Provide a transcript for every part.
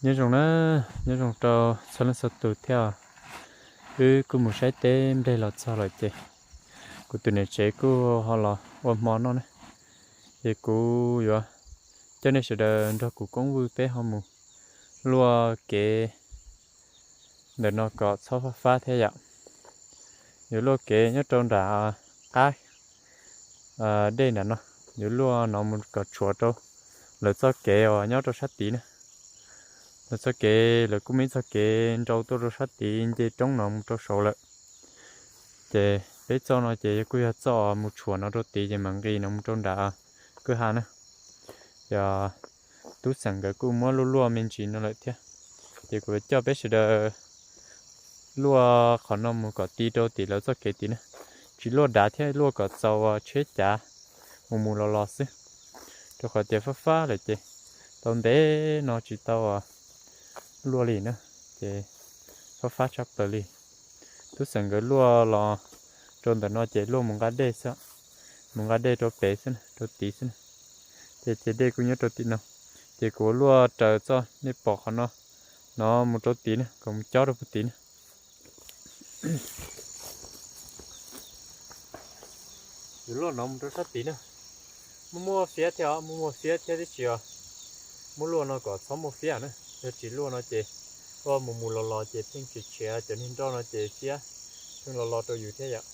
Nyob zoo na, nyob zoo rau txhua leej txhua tus thiab. Wb kuj mus saib teb nplej los txog lawm ces kuv tus niam tsev kuj ho los ua hmo noj na, ces kuv yuav coj nej sawv daws nrog kuv Koob Vwj peb ho mus luaj kev ntawm no kom txhob fab fab thiab yom. Yuav luaj kev nyob rau nram qab dej nram no, yuav luaj no mus kom tshuav rau lawv txoj kev uas nyob rau sab tid na. Lawv txoj kev, lawv kuj muaj ib txoj kev nrau tuaj rau sab tid nce roob no mus rau saud lawm. Ces peb txoj no ces kuj yog txoj mus tshuam no rau tid ces mam nqis no mus rau nram kwj ha na. Yog tub xeem nkawd kuj muab luaj luaj me ntsis no lawm thiab, ces kuv coj peb sawv daws luaj qhov no mus kom ti rau tim lawv txoj kev tid na. Tsis luaj dav thiab, luaj kom txaus tsheb cav mus mus los los xwb, rau qhov tias fab fab lawm ces tau ntev no tsis tau luaj li na, ces fab fab tshaj plaws li. Tub xeem nkawd luaj los rau ntawm no ces luaj mus nqa dej xwb, mus nqa dej rau pem xwb na, rau tid xwb na. Ces ces dej kuj nyob rau tim no, ces kuv luaj raws txoj nej pom qhov no, no mus rau tid na, kom mus cob rau puag tid na. Yuav luaj no mus rau sab tid na. Muaj muaj fiab thiab os, muaj muaj fiab thiab tib si os. Muab luaj no kom txhob muaj fiab na, yog tsis luaj no ces ua mus mus los los ces pheej tshiav tshiav cov niag nroj no ces fiab pheej los los rau yus thiab yom.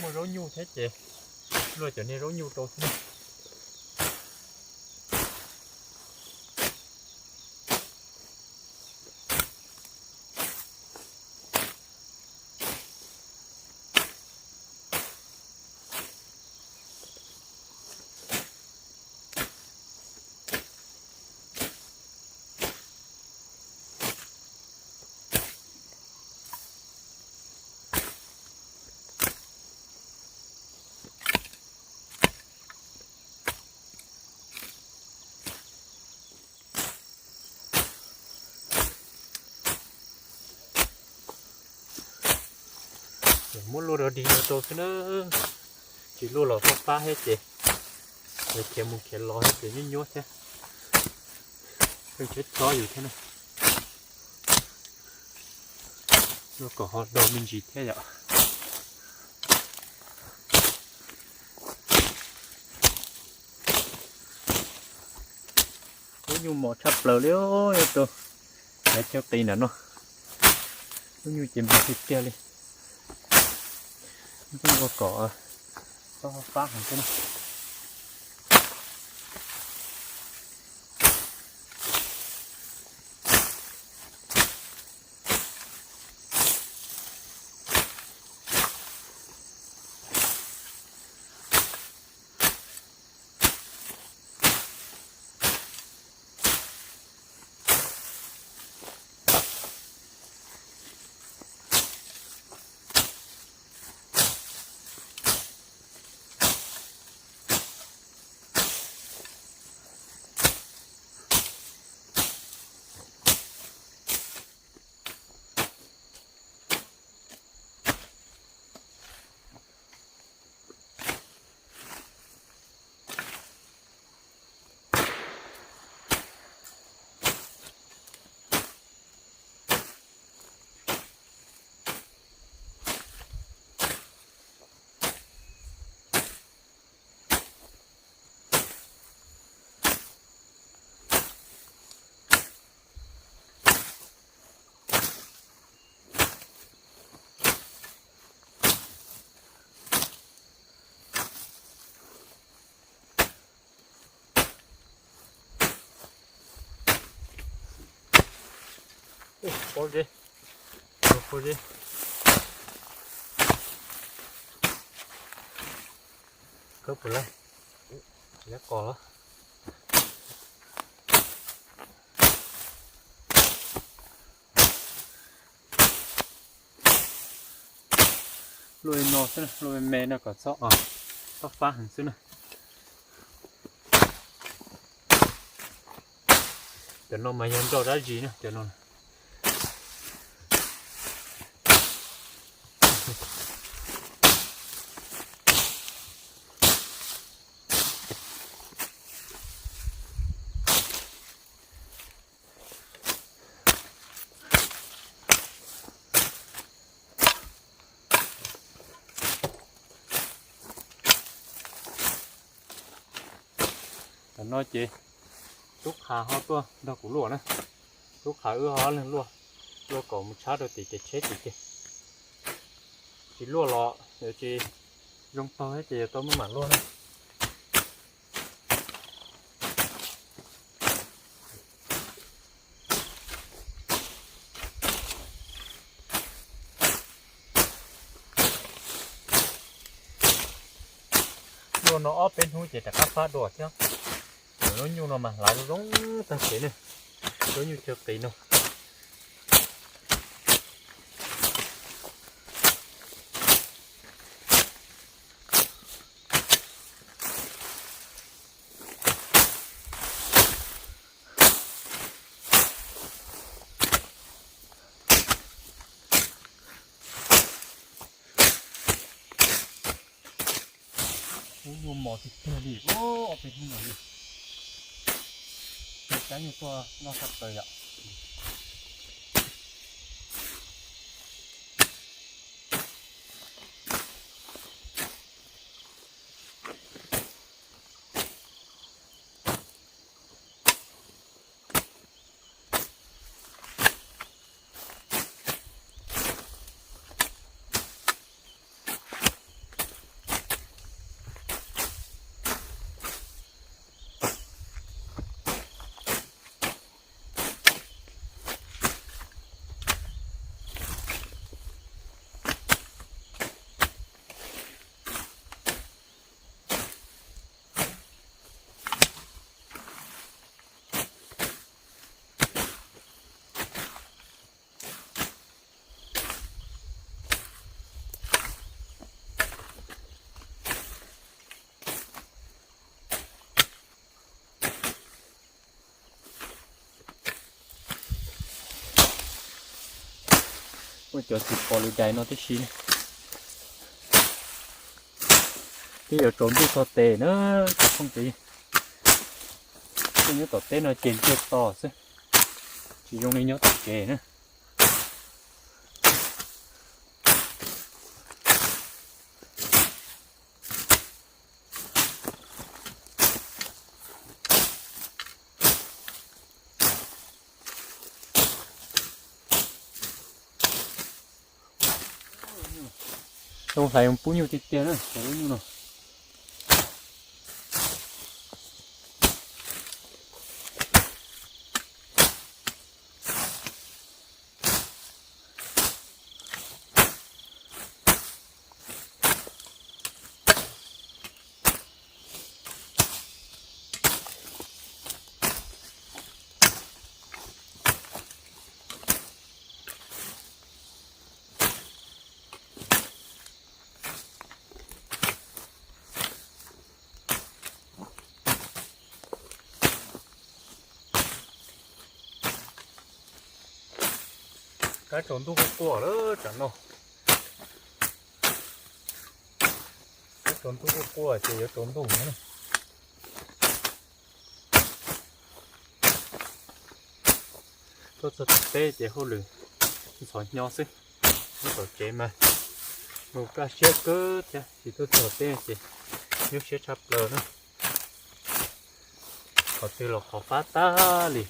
Muaj zaub nyuj thiab ces luaj cov niag zaub nyuj rau xwb. Muab luaj rau dig no rau xwb na, tsis luaj los fab fab thiab ces khiav mus khiav los thiab ces nyuaj nyuaj thiab, pheej tsheb txob yus thiab na. Luaj kom ho do me ntsis thiab yom. Lub nyuj mos tshaj plaws li, nyob rau lawv chaw qis ntawm no, lub nyuj ces mos tiag tiag li. Ua kom txhob fab heev thiab na. Pob zeb, pob zeb. Khawb puas laij, liab qos los. Luaj li no xwb, luaj me me no kom txhob, txhob fab heev xwb na. Cov no mas yog nroj dab tsi na, cov no. Tam no ces tub qha ho tuaj nrog kuv luaj na. Tub qha wb ho leeg luaj, luaj kom mus tshab rau tim kev tsheb tim ces tsis luaj los yuav tsis zoo taug thiab ces yuav tau muab mam luaj na. Luaj no ob peb hnub ces rov qab fab dua thiab. Lub nyuj no mas hlav zoo zoo tag kev ne, lub nyuj chaw qis no. Lub nyuj mos tiag tiag li, ob peb hnub no li. Cab nyuj tuaj noj sab plaws yom. Muaj cov tsis pom lwm daim no tib si. Twb yuav tsaus ntuj txog tes na, cov phooj ywg. Tej nyob tom teb no ces ntsiag to xwb, tsis zoo li nyob tom kev na. Zoo hlais pub nyuj tiag tiag na, cov lub nyuj no. Kab tsaus ntuj quaj quaj lawm tsam no. Kab tsaus ntuj quaj quaj ces yuav tsaus ntuj na. Tuaj txog tom teb ces hauj lwm ntxhov hnyo xwb. Nyob tom tsev mas mus kaj siab kawg thiab, tsis tuaj txog teb ces nyuaj siab tshaj plaws na. Qhov twg los qhov fab tag li.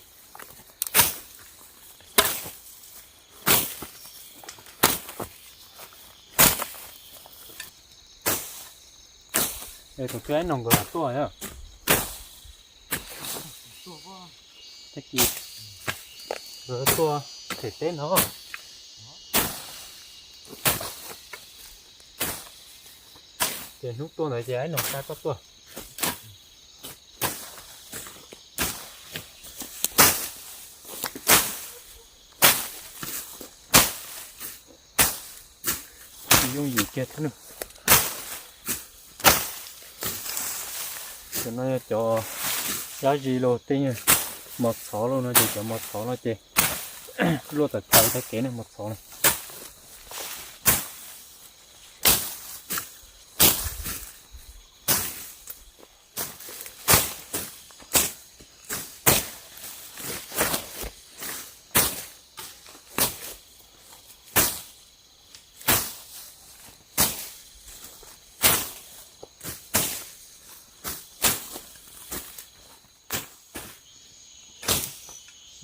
Es tus twb ib no nkawd lam tuaj yom. Tag kis nkawd tuaj them teb no. Ces hnub tuaj ntawd ces ib no xa koj tuaj. Yooj yim kiag thiab na. Cov no yog cov dab zis los tej nyuag Mos txhov los no ces cov mos txhov no ces luaj tawm plaws tag kev ne, mos txhov no.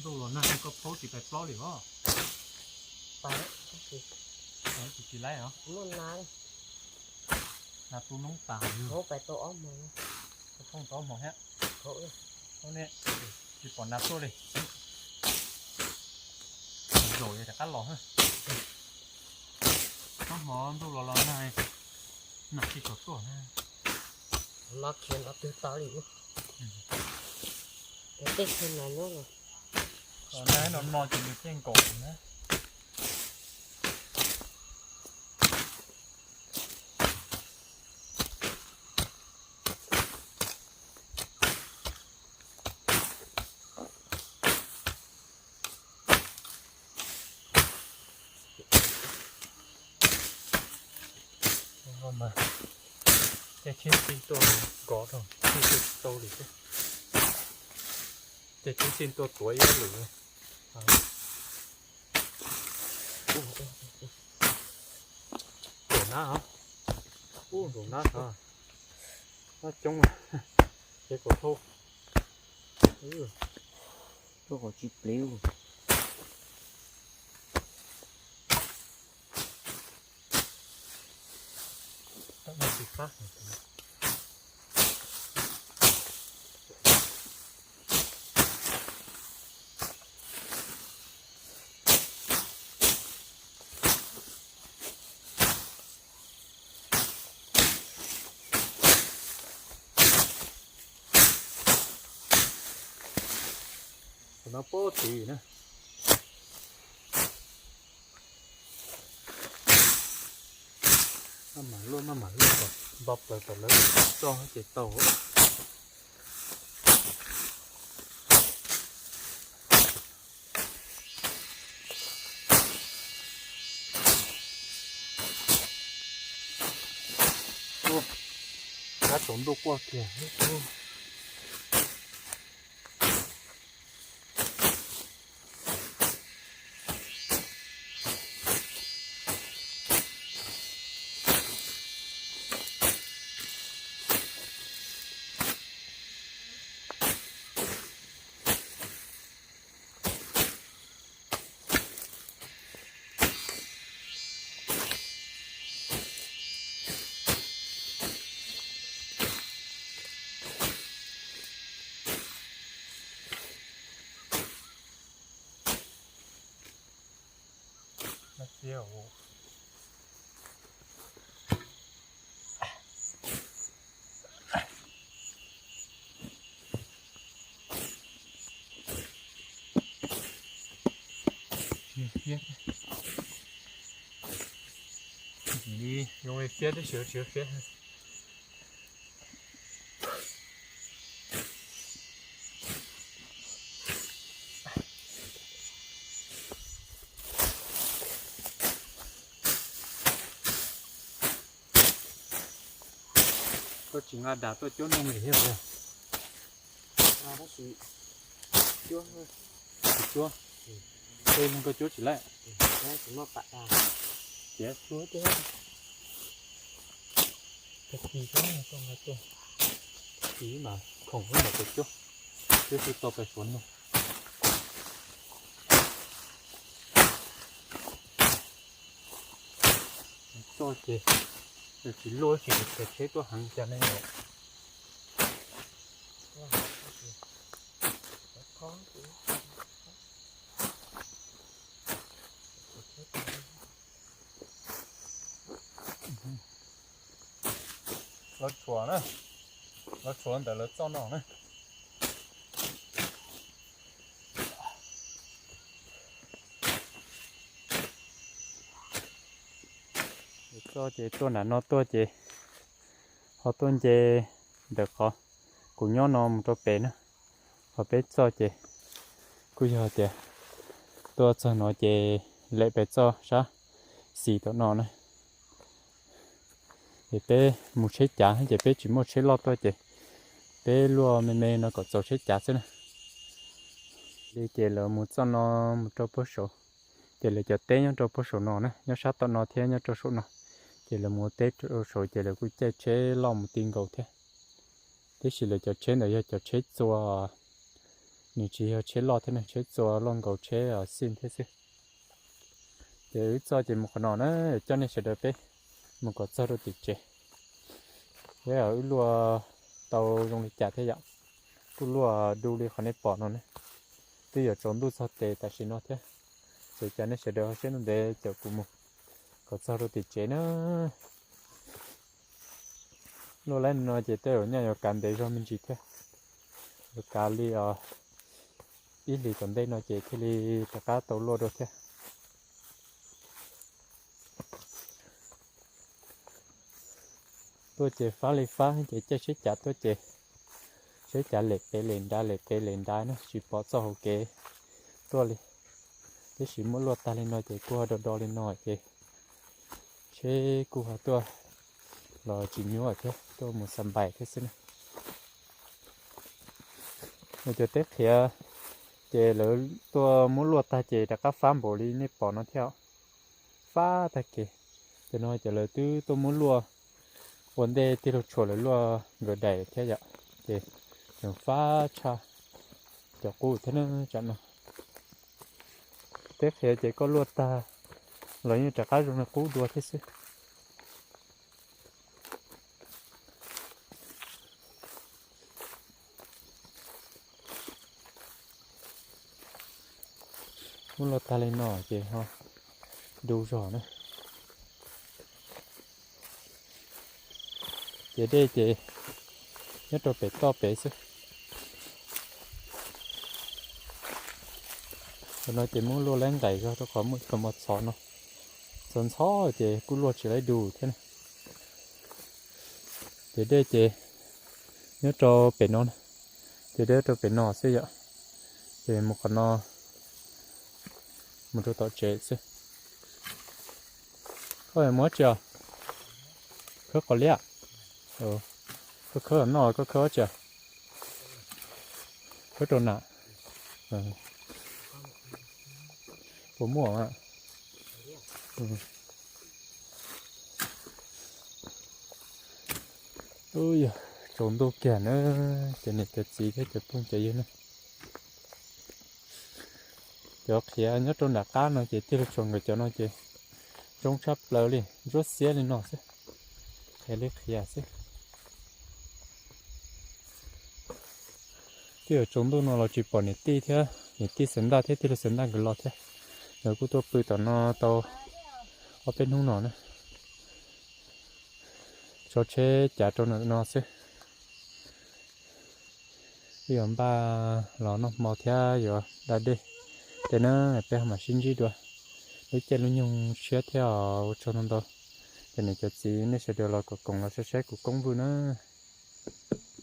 Ntuj los nag koj phaub tsis pais plob li os. Tsis tsis laib os. Nag tu noob tas li. Phooj tau ob hmos thiab. Tsis pom nag tuaj li. Zaum rov qab los. Ob hmos ntuj los los nag, nag tsis tshua tuaj na. No khiav no twg tau li ub. Tej khiav no nyob los. Nag no no ces nws thiaj nkaum na. Mas ces tsheb txij tuaj nkov rau, tsheb txij tsis tau li xwb. Ces tsheb txij tuaj tuav ib lwm. Nkaum nab hov. Ub, nkaum nab hov. Nab coob, ces kaum thauj. Tuaj kaum tsib pliv. Tus no puag tim na. Maj mam luaj, maj mam luaj kom nto plaws kom lawv txo ces tau. Kab tsaus ntuj quaj kiag. Li zoo li fiab tab sis tsis fiab. Koj tsis nqa dag tuaj cuab noog li thiab os? Tab sis cuab, tsis cuab. Ej, noog koj cuab tsis laib. Tsis muaj pam dag. Tiav xwb thiab. Tag kis xwb koj nqa tuaj. Tag kis mas khoom xwb mas tau cuab. Cuab tsis tau pais xuas noog. Txoj ces tsis luaj tsis, tsheb tuaj heev cas ne. Lawv tshuav na, lawv tshuav ntawm lawv txoj no na. Txoj ces tuaj nram no tuaj ces ho tuaj nce ntawm qhov kuv nyob no mus rau pem na. Qhov peb txoj ces Kuj yog tias tuaj txog no ces lem pes txoj sab xis tom no na. Ces peb mus tsheb cav ces peb tsis muaj tsheb loj tuaj ces peb luaj me me no kom txaus tsheb cav xwb na. Li ces lawv mus txoj no mus rau puag saud, ces lawv cov teb nyob rau puag saum no na, nyob sab tom no thiab nyob rau saum no. Ces lawv mus teb rau saud ces lawv kuj caij tsheb loj mus ti nkaus thiab. Tiam sis lawv cov tsheb ntawd yog cov tsheb txua, nws tsis yog tsheb loj thiab, nws tsheb txua loj nkaus tsheb xij thiab xwb. Ces wb txoj ces mus qhov no na, coj nej sawv daws peb mus kom txog rau tim tsev. Thiab wb luaj tau zoo li cas thiab yom. Kuj luaj du li qhov nej pom no ne. Twb yuav tsaus ntuj txog tes tam sim no thiab, ces cov nej sawv daws ho siab ntev caum kuv mus kom txog rau tim tsev na. Luaj laib no ces tej zaum nyaj yuav kav ntev zog me ntsis thiab, yuav kav li ib hlis tom ntej no ces thiaj li rov qab tau luaj dua thiab. Tuaj ces fab li fab ces caij tsheb cav tuaj ces tsheb cav lem pem lem nrad lem pem lem nrad na, tsis pom txoj hauv kev tuaj li. Tiam sis muab luaj tag li no ces kuj ho do do li no ces tsheb kuj ho tuaj los tsis nyuaj thiab, tuaj mus xa npais thiab xwb na. Nws cov teb qhiav ces lawv tuaj muab luaj tag ces rov qab fab npaum li nej pom no thiab, fab tag kev. Ces no ces lawv twb tuaj muab luaj ua ntej tij laug Tshuas lawv luaj nkawd daim thiab yom, ces nws fab tshaj cov qub thiab na tsam no. Teb qhiav ces koj luaj tag los yeej rov qab zoo li qub dua thiab xwb. Muab luaj tag li no ces ho du zog na. Ces dej ces nyob rau pem toj pem xwb. Qhov no ces muab luaj laib nqaim zog rau qhov muaj ib tug mos txhov no, txhov ntxhov ces kuj luaj tsis laib du thiab na. Ces dej ces nyob rau pem no, ces dej rau pem no xwb yom. Ces mus qhov no, mus rau tom tsev xwb. Koj mus dab tsi os? Khawb qos liab. Koj khawb no koj khawb dab tsi? Khawb rau nam. Puas muaj? Yog tsaus ntuj kiag na, ces niam cov txiv thiab cov phooj cov ywg na, cov qhiav nyob rau nram qab no ces tij laug Tshuas nkawd cov no ces zoo tshaj plaws li, ntsuab xiab li no xwb, qhiav li qhiav xwb. Twb yuav tsaus ntuj no los tsis pom niam tij thiab, niam tij Xeev Ntaj thiab tij laug Xeev Ntaj nkawd los thiab. Nkawd kuj tuaj pw tom no tau ob peb hnub no na. Tso tsheb cav rau ntawm no xwb. Wb yuav npaj los noj hmo thiab yuav da dej. Ces na peb ho mam sib ntsib dua lub caij lub nyoog tshiab thiab os. Ua tsaug ntau ntau. Ces niam cov txiv nej sawv daws los kom koom los saib saib kuv koob vwj na.